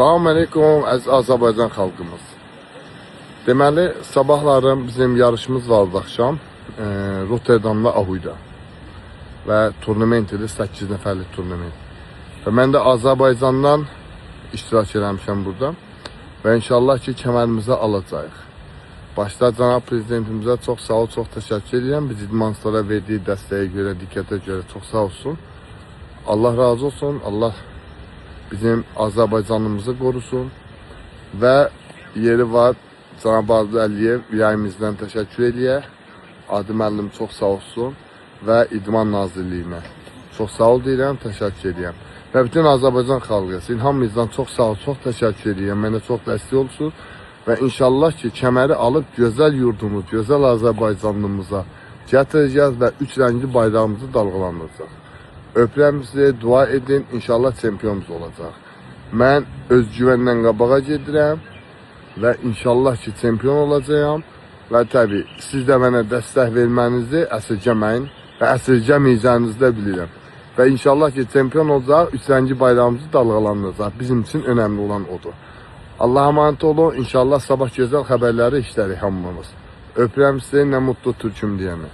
Salam aleyküm əziz Azərbaycan xalqımız. Deməli, sabahlarım bizim yarışımız vardı axşam Rotterdamda Ahuyda. Və turnament idi, 8 nəfərlik turnament. Və mən də Azərbaycandan iştirak eləmişəm burada. Və inşallah ki, kəmərimizi alacağıq. Başda cənab prezidentimizə çox sağ ol, çox təşəkkür edirəm. Biz idmançılara verdiyi dəstəyə görə, diqqətə görə çox sağ olsun. Allah razı olsun. Allah bizim Azərbaycanımızı qorusun və yeri var cənab Arzu Əliyev ürəyimizdən təşəkkür eləyək. Adi müəllim çox sağ olsun və İdman Nazirliyinə çox sağ ol deyirəm, təşəkkür edirəm. Və bütün Azərbaycan xalqı, sizin hamınızdan çox sağ ol, çox təşəkkür edirəm. Mənə çox dəstək olursunuz və inşallah ki, kəməri alıb gözəl yurdumuz, gözəl Azərbaycanımıza gətirəcəyik və üç rəngli bayrağımızı dalğalandıracaq. Öpürəm sizi, dua edin, inşallah çempionumuz olacaq. Mən özgüvənlə qabağa gedirəm və inşallah ki, çempion olacağam. Və təbii siz də mənə dəstək vermənizi əsirgəməyin və əsirgəməyəcəyinizi də bilirəm. Və inşallah ki, çempion olacaq, üç rəngli bayrağımızı dalğalandıracaq. Bizim üçün önəmli olan odur. Allah'a emanet olun. İnşallah sabah gözəl xəbərləri işlərik hamımız. Öpürəm sizi, nə mutlu türküm deyənə.